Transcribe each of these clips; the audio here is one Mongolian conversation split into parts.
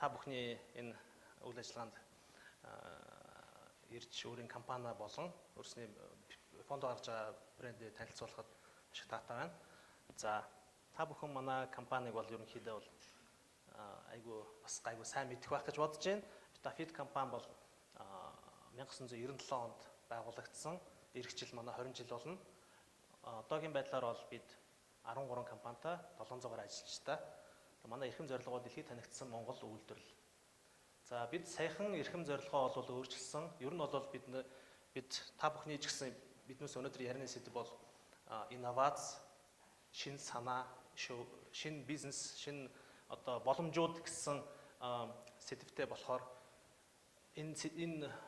Та бүхний энэ үйл ажиллагаанд ирж өөрийн компани болон өөрсний фонд гаргаж байгаа брендээ танилцуулахад маш их таатай байна. За, та бүхэн манай компаниг бол ерөнхийдөө бол айгүй бас гайгүй сайн мэдэх байх гэж бодож байна. Vitafeed компани бол 1997 онд байгуулагдсан. Ирэх жил манай 20 жил болно. Одоогийн байдлаар бол бид 13 компанитай 700 гаруй ажилчтай. Манай эрхэм зорилго бол дэлхийд танигдсан Монгол үйлдвэрлэл. За, бид саяхан эрхэм зорилгоо бол өөрчилсөн. Ер нь бол бид та бүхний ч гэсэн биднээс өнөөдөр ярина сэдэв бол инновац, шинэ санаа, шинэ бизнес, шинэ одоо боломжууд гэсэн сэдэвтэй болохоор энэ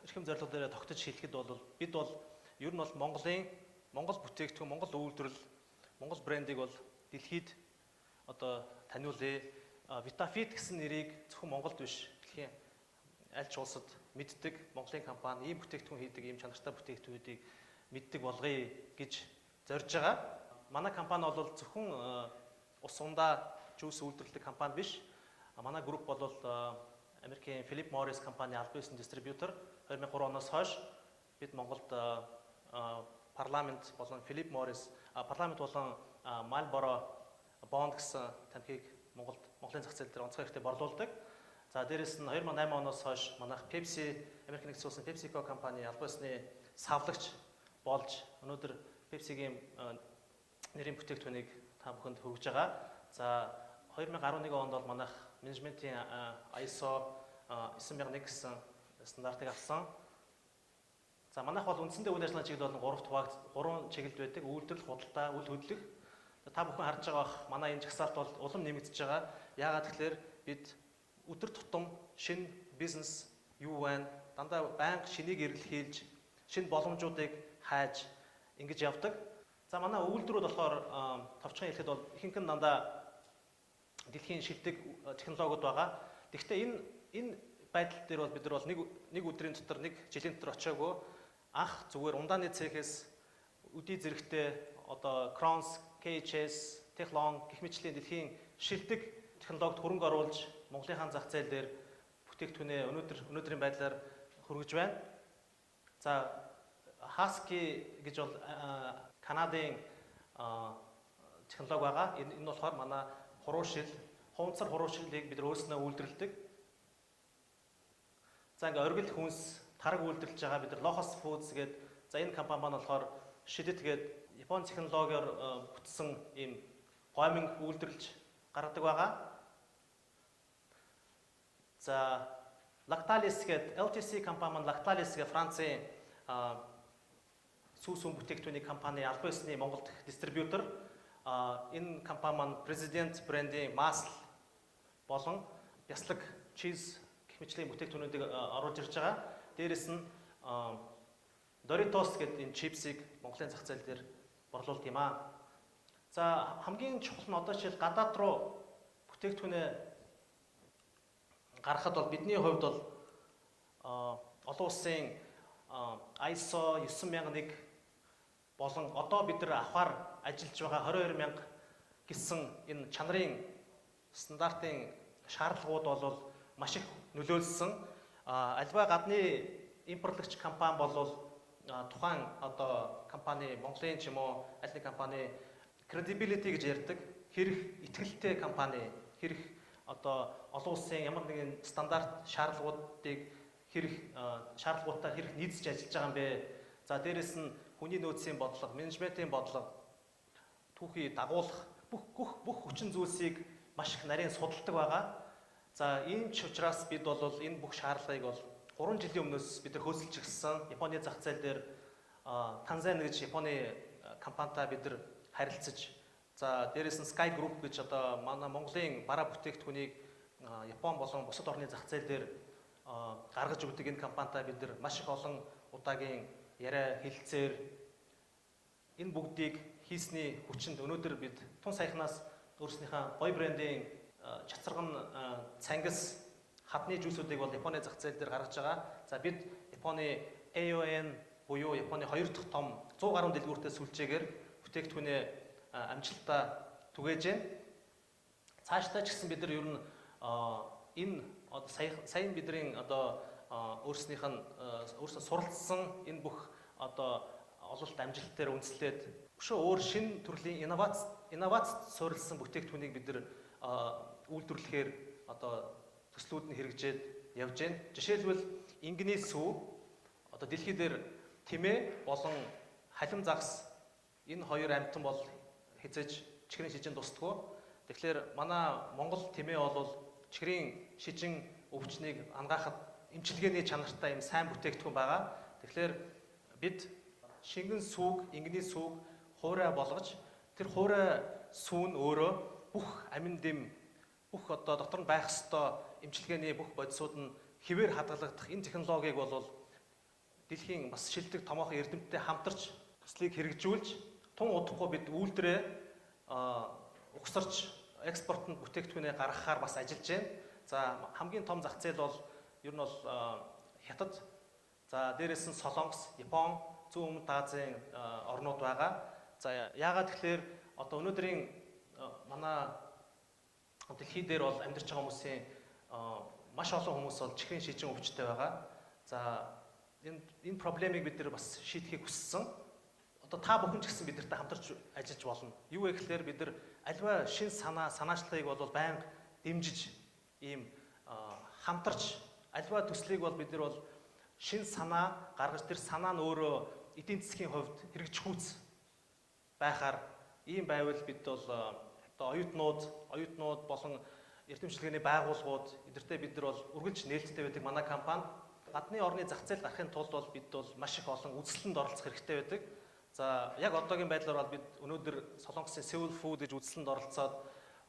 эрхэм зорилго дээр тогтож хэлэхэд бол бид бол ер нь бол Монголын Монгол бүтээгдэхүүн, Монгол үйлдвэрлэл, Монгол брендийг бол дэлхийд одоо таниулъя. Vitafeed гэсэн нэрийг зөвхөн Монголд биш, дэлхийн аль ч улсад мэддэг, Монголын компани ийм бүтээгдэхүүн хийдэг, ийм чанартай бүтээгдэхүүнүүдийг мэддэг болгоё гэж зорж байгаа. Манай компани бол зөвхөн ус ундаа, juice үйлдвэрлэдэг компани биш. Манай групп бол Америкийн Philip Morris компани албан ёсны дистрибьютор. 2003 оноос хойш бид Монголд Парламент болон Philip Morris, Парламент болон Marlboro Bond гэсэн тамхиг Монголд, Монголын зах зээл дээр онцгой хэрэгтэй борлуулдаг. За, дээрэс нь 2008 оноос хойш манайх Pepsi, Америк нэгдсэн улсын PepsiCo компани албан ёсны савлагч болж өнөөдөр Pepsi-гийн нэрийн бүтээгдэхүүнийг та бүхэнд хүргэж байгаа. За, 2011 онд бол манайх менежментийн ISO 9001 гэсэн стандартыг авсан. За, манайх бол үндсэндээ үйл ажиллагааны чиглэл бол гуравт хувааг гурван чиглэлд байдаг. Үйлдвэрлэх, худалдаа, үл хөдлөх. Та бүхэн харж байгаа бах, манай энэ жагсаалт бол улам нэмэгдэж байгаа. Яагаад гэвэл бид өдөр тутам шинэ бизнес юу байна? Дандаа байнга шинийг эргэлхийлж, шинэ боломжуудыг хайж ингэж явдаг. За, манай үйлдвэрүүд болохоор товчхон хэлэхэд бол ихэнх нь дандаа дэлхийн шилдэг технологиуд байгаа. Гэхдээ энэ байдал дээр бол бид нар бол нэг өдрийн дотор, нэг жилийн дотор очиагүй. Анх зүгээр ундааны цехээс өдий зэрэгтэй одоо Krones, KHS, Techlon гэх мэтчлийн дэлхийн шилдэг технологид хөрөнгө оруулж Монголынхаа зах зээл дээр бүтээгдэхүүнээ өнөөдрийн байдлаар хүргэж байна. За, Husky гэж бол Канадын технологи байгаа. Энэ болохоор манай хуруу шил, хуванцар хуруу шилийг бид өөрснөө үйлдвэрлэдэг. За, ингээ оргил хүнс, тараг үйлдвэрлэж байгаа. Бид нар Lohas Foods гээд, за, энэ компани маань болохоор шидэт гээд Япон технологиор бүтсэн ийм гоймон үйлдвэрлэж гаргадаг байгаа. За, Lactalis гээд LTC компани маань Lactalis гээд Францын сүү сүм бүтээгдэхүүний компани албан ёсны Монгол дахь дистрибьютор. Энэ компани маань Президент брендийн масл болон бяслаг, cheese гэх мэтчлийн бүтээгдэхүүнүүдийг оруулж ирж байгаа. Дээрэс нь Doritos гэдэг энэ чипсийг Монголын зах зээл дээр борлуулдаг юм аа. За, хамгийн чухал нь одоо жишээл гадаад руу бүтээгдэхүүнээ гаргахад бол бидний хувьд бол олон улсын ISO 9001 болон одоо бид нар авахар ажиллаж байгаа 22000 гэсэн энэ чанарын стандартын шаардлагууд бол маш их нөлөөлсөн. Аливаа гадны импортлагч компани бол тухайн одоо компани, Монголын ч юм уу аль нэг компани credibility гэж ярьдаг. Хэрэг итгэлтэй компани, хэрэг одоо олон улсын ямар нэгэн стандарт шаардлагуудыг хэрэг шаардлагуудтай хэрэг нийцэж ажиллаж байгаа юм бэ? За, дээрэс нь хүний нөөцийн бодлого, менежментийн бодлого, түүхий дагуулах бүх хүчин зүйлсийг маш их нарийн судалдаг байгаа. За, ийм ч учраас бид бол энэ бүх шаардлагыг бол 3 жилийн өмнөөс бид нар хөөцөлж эхэлсэн. Японы зах зээл дээр Танзан гэж Японы компанитай бид нар харилцаж, за, дээрэс нь Sky Group гэж одоо манай Монголын бараа бүтээгдэхүүнийг Япон болон бусад орны зах зээл дээр гаргаж өгдөг энэ компанитай бид нар маш их олон удаагийн яриа хэлэлцээр энэ бүгдийг хийсний хүчинд өнөөдөр бид тун саяхнаас өөрснийхөө гоё брендийн чацарган, цангис, хадны juice үүдийг бол Японы зах зээл дээр гаргаж байгаа. За, бид Японы AON буюу Японы хоёр дахь том 100 гаруй дэлгүүртэй сүлжээгээр бүтээгдэхүүнээ амжилттай түгээж байна. Цаашдаа ч гэсэн бид нар ер нь энэ Одоо сая сая бидний одоо өөрснийх нь өөрсдөө суралцсан энэ бүх одоо ололт амжилт дээр үндэслээд өшөө өөр шинэ төрлийн инновац суурилсан бүтээгдэхүүнийг бид нар үйлдвэрлэхээр одоо төслүүд нь хэрэгжээд явж байна. Жишээлбэл, ингэний сүү, одоо дэлхий дээр тэмээ болон халим загас, энэ хоёр амьтан бол хэзээ ч чихрийн шижин дусдаггүй. Тэгэхээр манай Монгол тэмээ бол чихрийн шижин өвчнийг анагаахад эмчилгээний чанартай юм сайн бүтээгдэхүүн байгаа. Тэгэхээр бид шингэн сүүг, ингэний сүүг хуурай болгож, тэр хуурай сүү нь өөрөө бүх амин дэм, бүх одоо дотор нь байх ёстой эмчилгээний бүх бодисууд нь хэвээр хадгалагдах энэ технологиг бол дэлхийн бас шилдэг томоохон эрдэмтдээ хамтарч төслийг хэрэгжүүлж, тун удахгүй бид үйлдвэрээ угсарч экспортод бүтээгдэхүүнээ гаргахаар бас ажиллаж байна. За, хамгийн том зах зээл бол ер нь бол Хятад, за дээрээс нь Солонгос, Япон, Зүүн Өмнөд Азийн орнууд байгаа. За, яагаад тэгэхээр одоо өнөөдрийн манай дэлхий дээр бол амьдарч байгаа хүмүүсийн маш олон хүмүүс бол чихрийн шижин өвчтэй байгаа. За, энэ проблемыг бид нар бас шийдэхийг хүссэн. Одоо та бүхэн ч гэсэн бид нартай хамтарч ажиллаж болно. Юу вэ гэхээр бид нар аливаа шинэ санаа, санаачлагыг бол байнга дэмжиж, ийм хамтарч аливаа төслийг бол бид нар бол шинэ санаа гаргаж, тэр санаа нь өөрөө эдийн засгийн хувьд хэрэгжихүйц байхаар, ийм байвал бид бол одоо оюутнууд болон эрдэм шинжилгээний байгууллагууд эдэртээ бид нар бол үргэлж нээлттэй байдаг манай компани. Гадны орны зах зээл гарахын тулд бол бид бол маш их олон үзэсгэлэнд оролцох хэрэгтэй байдаг. За, яг одоогийн байдлаар бол бид өнөөдөр Солонгосын Seoul Food гэж үзэсгэлэнд оролцоод,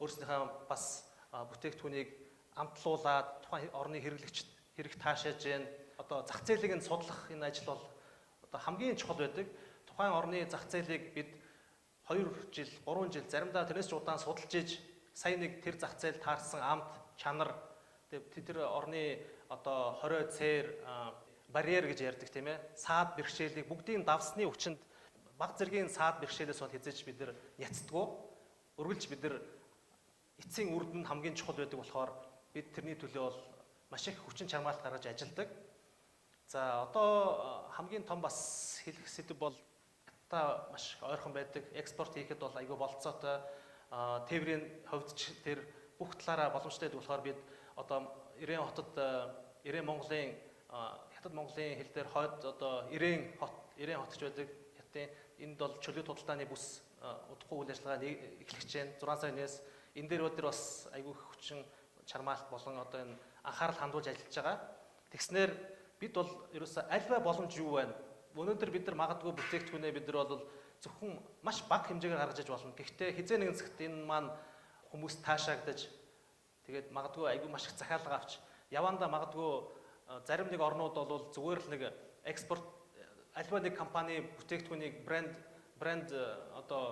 өөрсдийнхөө бас бүтээгдэхүүнийг амтлуулаад тухайн орны хэрэглэгчид хэрэг таашааж байна. Одоо зах зээлийг нь судлах энэ ажил бол одоо хамгийн чухал байдаг. Тухайн орны зах зээлийг бид 2 жил, 3 жил, заримдаа тэрнээс ч удаан судалж иж, сая нэг тэр зах зээл таарсан амт, чанар, тэр орны одоо хорио цээр, барьер гэж ярьдаг, тийм ээ. Саад бэрхшээлийг бүгдийг давсны хүчинд баг зэргийн саад бэрхшээлээс бол хэзээ ч бид нар няцдаггүй. Үргэлж бид нар эцсийн үр дүн хамгийн чухал байдаг болохоор бид тэрний төлөө бол маш их хүчин чармайлт гаргаж ажилладаг. За, одоо хамгийн том бас хэлэх сэдэв бол та маш ойрхон байдаг. Экспорт хийхэд бол айгүй болцоотой. Тээврийн хувьд ч тэр бүх талаараа боломжтой байдаг болохоор бид одоо 90 хотод, 90 Монголын, Хятад Монголын хэл дээр хойд одоо 90 хот, 90 хот гэж байдаг. Хятадын энд бол чөлөөт худалдааны бүс удахгүй үйл ажиллагаа эхлэх гэж байна. 6 сарын 1-ээс энэ дээр өдөр бас айгүй их хүчин чармайлт болон одоо энэ анхаарал хандуулж ажиллаж байгаа. Тэгснээр бид бол ерөөсөө аливаа боломж юу байна? Өнөөдөр бид нар магадгүй бүтээгдэхүүнээ бид нар бол зөвхөн маш бага хэмжээгээр гаргаж иж болно. Гэхдээ хэзээ нэгэн цагт энэ маань хүмүүс таашаагдаж, тэгээд магадгүй айгүй маш их захиалга авч явандаа магадгүй зарим нэг орнууд бол зүгээр л нэг экспорт аливаа нэг компани бүтээгдэхүүнийг брэнд одоо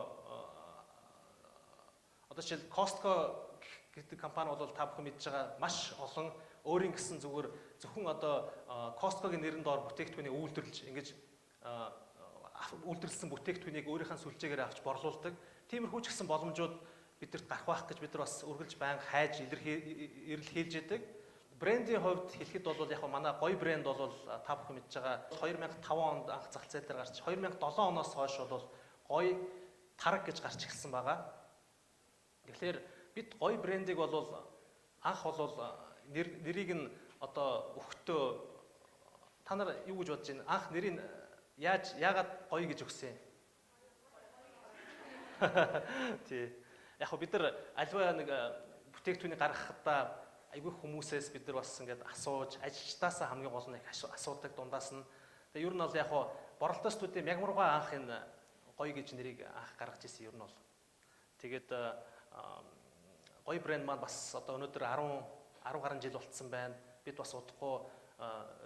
жишээл Costco гэдэг компани бол та бүхэн мэдж байгаа, маш олон өөрийн гэсэн зүгээр зөвхөн одоо Costco-гийн нэрэн доор бүтээгдэхүүнийг үйлдвэрлэж, ингэж үйлдвэрлэсэн бүтээгдэхүүнийг өөрийнхөө сүлжээгээр авч борлуулдаг. Тиймэрхүү ч гэсэн боломжууд бидэрт гарах байх гэж бид нар бас үргэлжлж байнга хайж эрэл хийлж идэг. Брендийн хувьд хэлэхэд бол яг манай гоё брэнд бол та бүхэн мэдж байгаа, 2005 онд анх зах зээл дээр гарч, 2007 оноос хойш бол гоё тараг гэж гарч эхэлсэн байгаа. Тэгэхээр бид гоё брендийг бол анх бол нэрийг нь одоо өгөхдөө та нар юу гэж бодож байна? Анх нэрийг яагаад гоё гэж өгсөн юм? Тий. Яг хөө бид нар аливаа нэг бүтээгдэхүүнийг гаргахадаа айгүй хүмүүсээс бид нар бас ингээд асууж, ажилчдаасаа хамгийн гол нь их асуудаг дундаас нь. Тэгээ ер нь бол яг хөө Боролдоо студийн мягмаргаа анх энэ гоё гэж нэрийг анх гаргаж ирсэн ер нь бол. Тэгээд гоё брэнд маань бас одоо өнөөдөр 10 гаруй жил болцсон байна. Бид бас удахгүй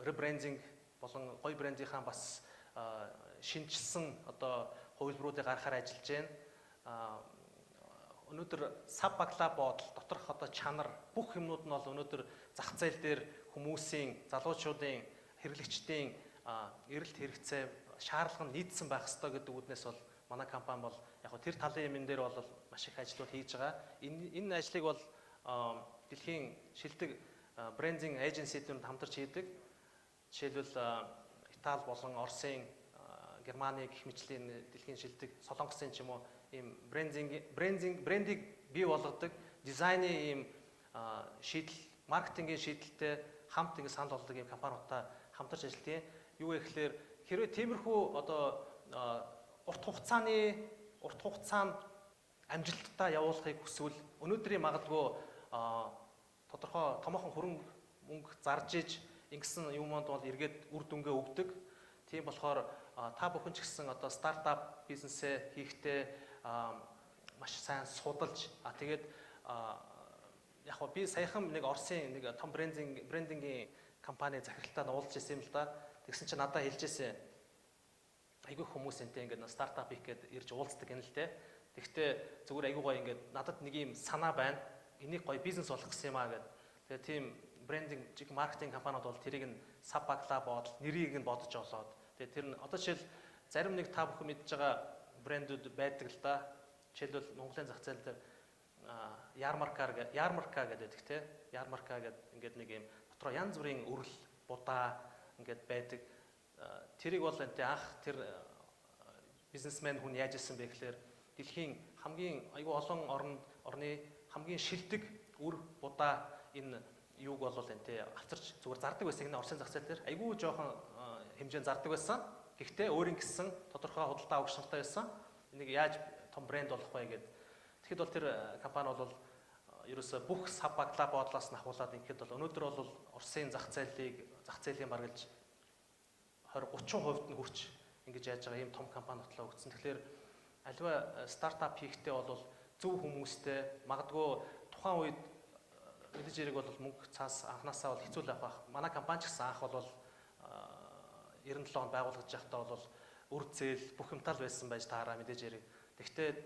rebranding болон гоё брендийнхаа бас шинэчилсэн одоо хувилбаруудыг гаргахаар ажиллаж байна. Өнөөдөр сав баглаа бодол доторх одоо чанар бүх юмнууд нь бол өнөөдөр зах зээл дээр хүмүүсийн, залуучуудын, хэрэглэгчдийн эрэлт хэрэгцээ, шаардлага нь нийцсэн байх ёстой гэдэг үүднээс бол манай компани бол яг тэр талын юм дээр бол маш их ажлууд хийж байгаа. Энэ ажлыг бол дэлхийн шилдэг Branding agency-д хамтарч хийдэг. Жишээлбэл, Итали болон Оросын, Германы гэх мэтлийн дэлхийн шилдэг, Солонгосын ч юм уу, ийм branding брендийг бий болгодог дизайны ийм шийдэл, маркетингийн шийдэлтэй хамт ингэ санал болгодог ийм компаниудтай хамтарч ажилладаг. Юу вэ гэхээр хэрвээ тиймэрхүү одоо урт хугацаанд амжилттай явуулахыг хүсвэл өнөөдрийн магадгүй тодорхой томоохон хөрөнгө мөнгө зарж иж ингэсэн юмунд бол эргээд үр дүнгээ өгдөг. Тийм болохоор та бүхэн ч гэсэн одоо стартап бизнесээ хийхдээ маш сайн судалж, тэгээд яг хөө би саяхан нэг Оросын нэг том брендингийн компани захиралтай уулзж ирсэн юм л да. Тэгсэн чинь надад хэлж ирсэн. Айгүй хүмүүс энтэй ингээд стартап хийх гээд ирж уулздаг юм л те. Тэгвэл зүгээр айгүй гоё ингээд надад нэг юм санаа байна. Энийг гоё бизнес болох гэсэн юм аа гэд. Тэгээ тийм брендинг, жиг маркетинг компаниуд бол тэрийг нь сав баглаа бодол, нэрийг нь бодож олоод, тэгээ тэр нь одоо жишээл зарим нэг та бүхэн мэдж байгаа брэндүүд байдаг л да. Жишээлбэл, Монголын зах зээл дээр ярмарка гэдэг те. Ярмарка гэдэг ингээд нэг юм дотроо янз бүрийн үрэл, будаа ингээд байдаг. Тэрийг бол энэ анх тэр бизнесмен хүн яаж исэн бэ гэхээр дэлхийн хамгийн айгүй олон оронд орны хамгийн шилдэг үр будаа энэ юуг бол энэ те авчирч зүгээр зардаг байсан гэнэ. Оросын зах зээл дээр айгүй жоохон хэмжээнд зардаг байсан. Гэхдээ өөрийн гэсэн тодорхой худалдаа авагч нартай байсан. Энийг яаж том брэнд болох вэ гэд. Тэгэхэд бол тэр компани бол ерөөсө бүх сав баглаа бодлоос нь ахуулаад ингээд бол өнөөдөр бол Оросын зах зээлийн баргалж 20 30% нь хүрч ингэж яаж байгаа ийм том компани ботлоо өгсөн. Тэгэхээр аливаа стартап хийхдээ бол зөв хүмүүстэй, магадгүй тухайн үед мэдээж хэрэг бол мөнгө цаас анханасаа бол хэцүү л байх. Манай компани ч гэсэн анх бол 97 онд байгуулагдаж байхдаа бол үр зээл бүх юмтал байсан байж таараа мэдээж хэрэг. Тэгвэл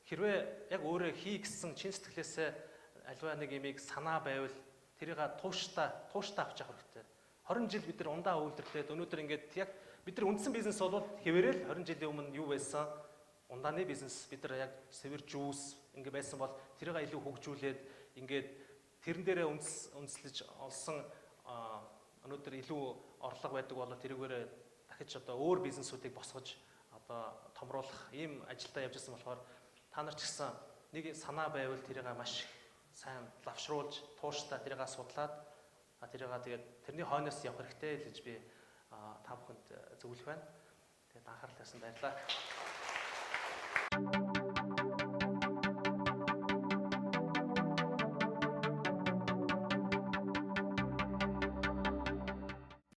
хэрвээ яг өөрөө хий гэсэн чин сэтгэлээсээ аливаа нэг юмыг санаа байвал тэрийг тууштай тууштай авч явах хэрэгтэй. 20 жил бид нар ундаа үйлдвэрлээд өнөөдөр ингээд яг бид нар үндсэн бизнес бол хэвээрэл 20 жилийн өмнө юу байсан, ундааны бизнес, бид нар яг сэвэр juice ингээ байсан бол тэрийг илүү хөгжүүлээд ингээд тэрэн дээрээ үндэслэж олсон өнөөдөр илүү орлого байдаг бол тэрүүгээрээ дахиж одоо өөр бизнесүүдийг босгож одоо томруулах ийм ажилдаа явж байсан болохоор та нар ч гэсэн нэг санаа байвал тэрийг маш сайн лавшруулж, тууштай тэрийг судлаад, тэрийг тэгээд тэрний хойноос явах хэрэгтэй л гэж би та бүхэнд зөвлөх байна. Тэгээд анхаарал тавьсан баярлалаа.